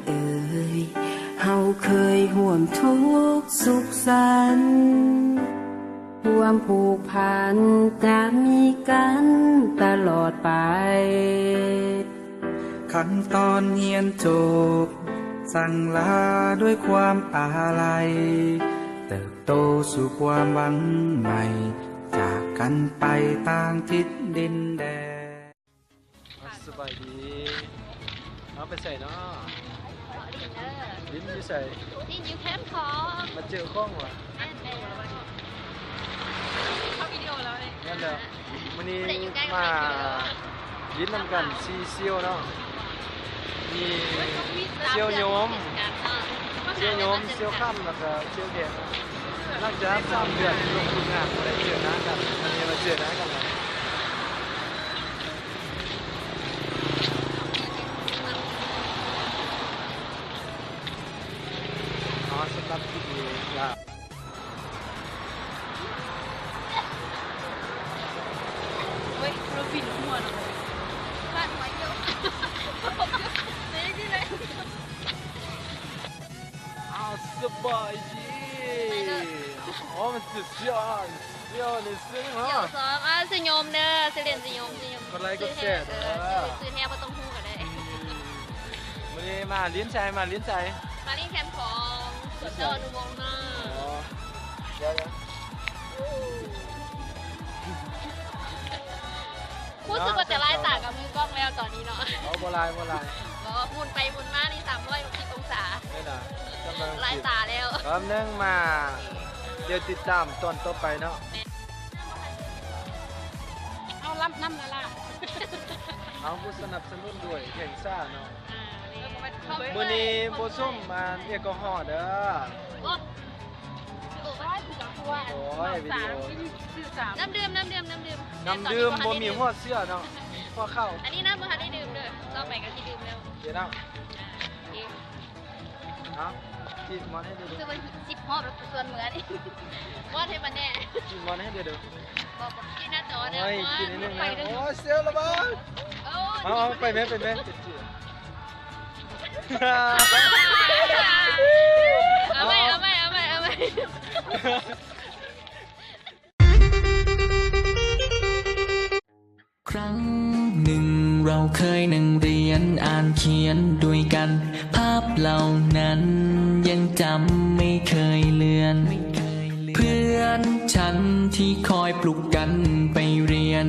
ເອີຍ ເຮົາເຄີຍຮ່ວມທຸກສຸກສັນ ຄວາມຜູກພັນຈະມີກັນຕະຫຼອດໄປ. ຂັ້ນຕອນຮຽນຈົບ ສັ່ງລາດ້ວຍຄວາມອາໄລ ເຕີບໂຕສູ່ຄວາມຫວັງໃໝ່ ຈາກກັນໄປຕ່າງທິດດິນແດນ. ສະບາຍດີ. ເຮົາໄປໃສເນາະ? ຫຼິ້ນຢູ່ໃສ? ຫຼິ້ນຢູ່ແຄມຂອງ. ມາເຈີຂອງຫວາ? ແມ່ນແລ້ວ. ເຂົ້າວິດີໂອແລ້ວເດ້. ແມ່ນແລ້ວ. ມື້ນີ້ມາຫຼິ້ນນຳກັນສີ່ສ່ຽວເນາະ. ມີສ່ຽວໂຍມ, ສ່ຽວໂຍມ, ສ່ຽວຄ່ຳ ແລ້ວກະສ່ຽວແຂງ. ຫຼັງຈາກສາມເດືອນລົງຝຶກງານບໍ່ໄດ້ເຈີໜ້າກັນ, ມື້ນີ້ມາເຈີໜ້າກັນແລ້ວ. ອໍ ສຳລັບຄລິບນີ້ລະ ໂອ້ຍ ໂດນບິນຫົວເນາະ ບາດຫົວຢູ່ ເລີຍນີ້ເລີຍ. ອ້າວ ສະບາຍດີ. ອໍ ມັນຊື່ ສຽວ ສຽວນີ້ຊື່ຫຍັງເນາະ? ສຽວສອງ. ອ່າ ຊື່ໂຍມເດີ, ຊື່ຫຼິ້ນຊື່ໂຍມ, ຊື່ໂຍມ. ກົດໄລກົດແຊເດີ. ເອີ ຊື່ແທ້ບໍ່ຕ້ອງຮູ້ກໍໄດ້. ອືມ ມື້ນີ້ມາຫຼິ້ນໃສ? ມາຫຼິ້ນໃສ? ມາຫຼິ້ນແຄມຂອງສວນເຈົ້າອະນຸວົງເນາະ. ອໍ ດຽວໆ ຮູ້ສຶກວ່າຈະລາຍຕາກັບມືກ້ອງແລ້ວຕອນນີ້ເນາະ. ເອົາ ບໍ່ລາຍ ບໍ່ລາຍ. ບໍ່ ໝູນໄປໝູນມານີ້ສາມຮ້ອຍຫົກສິບອົງສາ. ແມ່ນນະ ລາຍຕາແລ້ວ. ແປັບໜຶ່ງ ມາ ດຽວຕິດຕາມຕອນຕໍ່ໄປເນາະ. ແມ່ນ. ເອົາ ລຳນຳລະລະ. ເຮົາຜູ້ສະໜັບສະໜູນໂດຍແຫ່ງຊາເນາະ. ອ່າ ແມ່ນ. ມື້ນີ້ບໍ່ສຸມອັນແອລກໍຮໍເດີ. ໂອ້ ໂອ້ຍ ວິດີໂອ. ນ້ຳດື່ມ ນ້ຳດື່ມ ນ້ຳດື່ມ ນ້ຳດື່ມບໍ່ມີຫົວເສື້ອເນາະ ຫົວເຂົ້າ. ອັນນີ້ນ້ຳບໍ່ທັນໄດ້ດື່ມເດີ ຕໍ່ໄປກໍຊິດື່ມແລ້ວ. ໂອເຄເນາະ. ອ່າ ໂອເຄ. ເອົາ ຈີບໝອນໃຫ້ດູ. ຄືວ່າສິບຮອບແລ້ວ ຊວນເມືອນີ້. ໝອນໃຫ້ມັນແດ່. ຈີບໝອນໃຫ້ເດີ. ບໍ່ ບໍ່ ຈີບໜ້າຈໍເດີ. ໂອ້ຍ ໂອ້ຍ ຈີບນິດໜຶ່ງນະ. ໂອ້ຍ ເຊວລະບາດ. ໂອ້ຍ ເອົາ ເອົາ ໄປແມ່ ໄປແມ່. ເອົາໃໝ່ ເອົາໃໝ່ ເອົາໃໝ່ ເອົາໃໝ່. ຄັ້ງໜຶ່ງເຮົາເຄີຍນັ່ງຮຽນອ່ານຂຽນດ້ວຍກັນ ພາບເຫຼົ່ານັ້ນຍັງຈຳໄມ່ເຄີຍເລືອນ. ເພື່ອນ ເພື່ອນທີ່ຄອຍປຸກກັນໄປຮຽນ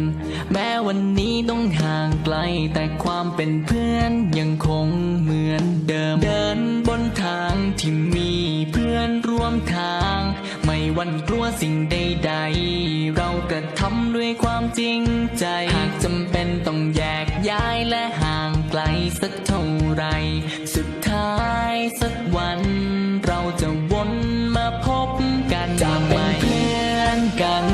ແມ້ວັນນີ້ຕ້ອງຫ່າງໄກ ແຕ່ຄວາມເປັນເພື່ອນຍັງຄົງເໝືອນເດີມ. ເດີນບົນທາງທີ່ມີເພື່ອນຮ່ວມທາງ ໄມ່ຫວັ່ນກົວສິ່ງໃດໆ ເຮົາກະທຳດ້ວຍຄວາມຈິງໃຈ. ຫາກຈຳເປັນຕ້ອງແຍກຍ້າຍ ແລະ ຫ່າງໄກສັກເທົ່າໃດ ສຸດທ້າຍສັກວັນເຮົາຈະວົນມາພົບກັນ. ຈະເປັນເພື່ອນກັນ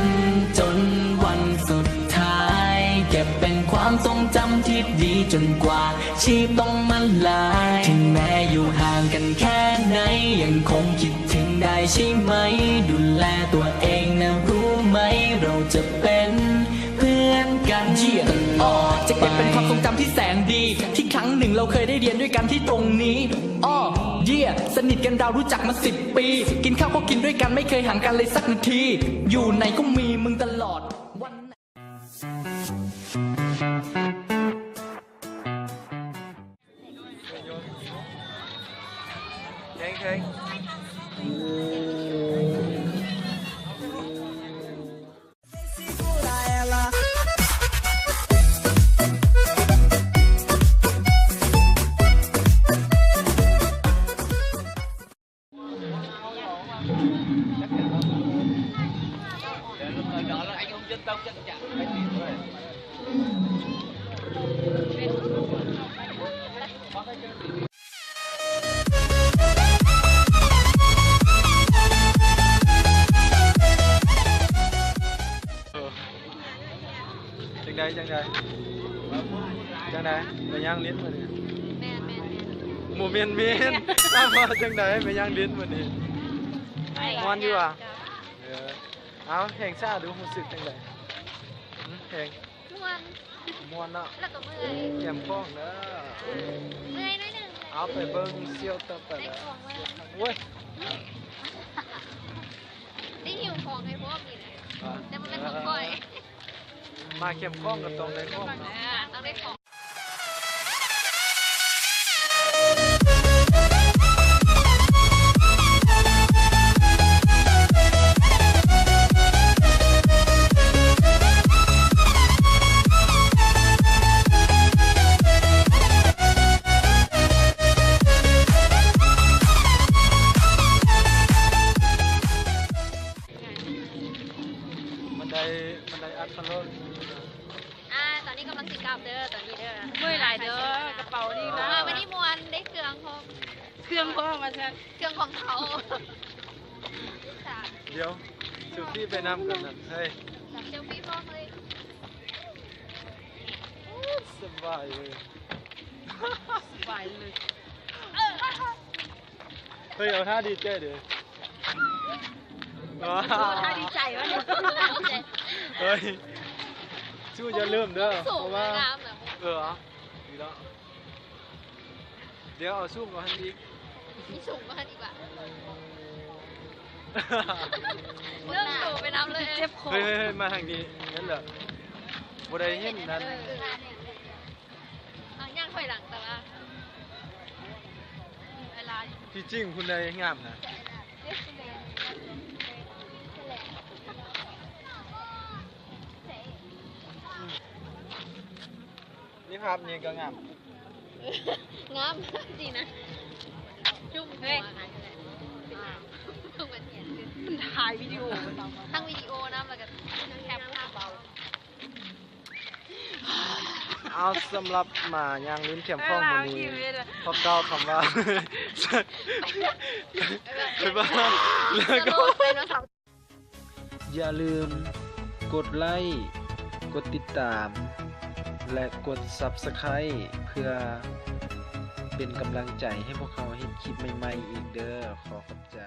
ຈົນວັນສຸດທ້າຍ ເກັບເປັນຄວາມຊົງຈຳທີ່ດີຈົນກວ່າຊີບຕ້ອງມາລາຍ. ເຖິງແມ້ຢູ່ຫ່າງກັນແຄ່ໃດ ຍັງຄົງຄິດເຖິງໄດ້ໃຊ່ໄໝ? ດູແລຕົວເອງນະຮູ້ໄໝ? ເຮົາຈະເປັນ ເພື່ອນກັນ ເຢ້ຍ ຕະຫຼອດ ຈະເກັບເປັນຄວາມຊົງຈຳທີ່ແສນດີ ທີ່ຄັ້ງໜຶ່ງເຮົາເຄີຍໄດ້ຮຽນດ້ວຍກັນທີ່ຕົງນີ້. ອ້ອ ເຢ້ຍ ສະໜິດກັນດາວ ຮູ້ຈັກມາສິບປີ ກິນເຂົ້າກໍກິນດ້ວຍກັນ ໄມ່ເຄີຍຫ່າງກັນເລີຍສັກນາທີ ຢູ່ໃນກໍມີມຶງຕະຫຼອດ ວັນ ຈັ່ງໃດ ຈັ່ງໃດ ຈັ່ງໃດ ໄປຍ່າງຫຼິ້ນມື້ນີ້? ແມ່ນ ແມ່ນ ແມ່ນ. ບໍ່ແມ່ນ ແມ່ນ. ຖາມວ່າຈັ່ງໃດ ໄປຍ່າງຫຼິ້ນມື້ນີ້? ມ່ວນຢູ່ຫວາ? ເອີ ເອົາ ແຮງຊາດູ ຮູ້ສຶກຈັ່ງໃດ? ຫຶ ແຮງ ມ່ວນ ມ່ວນເນາະ ແລ້ວກໍເມື່ອຍ ແກ້ມຂອງເດີ ເມື່ອຍໜ້ອຍໜຶ່ງ. ເອົາໄປເບິ່ງສ່ຽວຕໍ່ໄປລະ. ໂອ້ຍ ໄດ້ຫິ້ວຂອງໃຫ້ພ້ອມນີ້ນະ. ອ່າ ແຕ່ບໍ່ແມ່ນຂອງຂ້ອຍ. ມາແຄມຂອງກໍຕ້ອງໄດ້ຂອງເນາະ. ເອີ ຕ້ອງໄດ້ຂອງ. ມັນໄດ້ ມັນໄດ້ອັດຕະໂລດ. ອ່າ ຕອນນີ້ກຳລັງຊິກັບເດີ ຕອນນີ້ເດີ. ເມື່ອຍຫຼາຍເດີ ກະເປົານີ້ນະ. ເອີ ມື້ນີ້ມ່ວນ ໄດ້ເຄື່ອງພ້ອມ. ເຄື່ອງພ້ອມວ່າຊັ້ນ ເຄື່ອງຂອງເຂົາ. ດຽວ ເຊວຟີໄປນຳກັນນະ ເຮີ້ຍ. ເຊວຟີພ້ອມເລີຍ. ສະບາຍເລີຍ ສະບາຍເລີຍ. ເຮີ້ຍ ເອົາທ່າດີໃຈເດີ. ເອົາທ່າດີໃຈວະ. ເຮີ້ຍ ສູ້ຢ່າເລີ່ມເດີ ເພາະວ່າ ເອີ ດີແລ້ວ. ດຽວເອົາສູງກວ່າຫັ້ນອີກ. ມີສູງກວ່າຫັ້ນອີກຫວາ? ເລີ່ມໂຕໄປນຳເລີຍ. ເຈັບຄໍ. ເຮີ້ຍໆໆ ມາທາງນີ້. ນັ້ນແຫຼະ ບໍ່ໄດ້ເຫັນນັ້ນ. ເອີ ເອົາຍ່າງຖອຍຫຼັງ ແຕ່ວ່າ ທີ່ຈິງພຸ້ນໄດ໋ງາມນະ. ນີ້ພາບນີ້ກໍງາມ. ງາມ ດີນະ. ຈຸ່ມຫົວ. ເຮີ້ຍ ມັນຖ່າຍວິດີໂອ ທັງວິດີໂອນຳ ແລ້ວກໍແຄບພາບເອົາ. ເອົາ ສຳລັບມາຍ່າງຫຼິ້ນແຄມຂອງມື້ນີ້ ຂໍກ່າວຄຳວ່າ ບາຍບາຍ ແລ້ວກໍ ຢ່າລືມກົດໄລ້ ກົດຕິດຕາມ ແລະ ກົດຊັບສະໄຄຣບ໌ ເພື່ອເປັນກຳລັງໃຈໃຫ້ພວກເຮົາເຮັດຄລິບໃໝ່ໆອີກເດີ. ຂໍຂອບໃຈ.